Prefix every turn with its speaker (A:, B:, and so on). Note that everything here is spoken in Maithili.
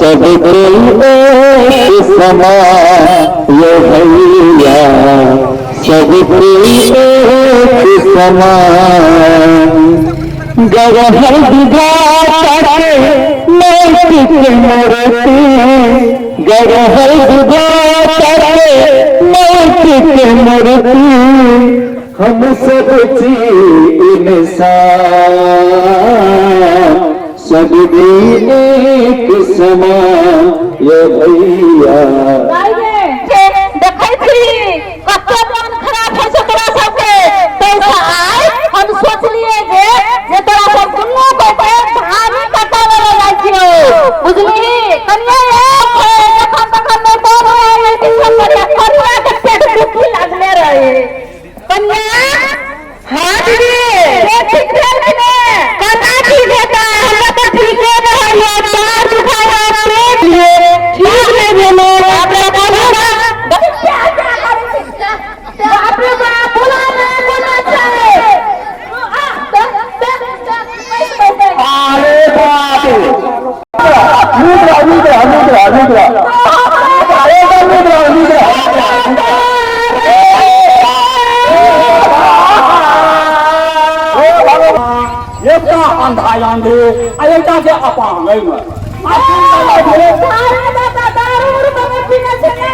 A: सब कोई एक समान ये भैया, सब कोई एक समान। गरहर विधाता के नैतिक मूर्ति, गरहर विधाता के नैतिक मूर्ति, हम सब छी इंसान, सब भी एक समान ये भैया।
B: देखै छी कते मन खराब होइ छै तोरा सबके। तैसँ आइ हम सोचलियै जे जे तोरा सब दुनू गोटे धानी कटाबै लए जाइ छियौ, बुझली? कनिया जखन तखन नहि बोल रहै कि सब कनिया, कनिया के पेट दुखी लागले रहे। कनिया। हाँ दीदी, पेट ठीक भेल कि नहि? कना ठीक हेतै, हमरा तऽ ठीके नहि होइए, पैर दुखाइए, पेट ठीक नहि भेलै। बाप रे बाप, रे बाप, बोला नहि बोला छै।
A: अरे बाप रे, नीक रह, नीक रह, नीक रह, नीक रह, एकदम नीक रह, नीक रह।
C: एकटा अंधा आंधे आ एकटा के अपांग एहिमे।
B: दारू दारू पीने छै ने।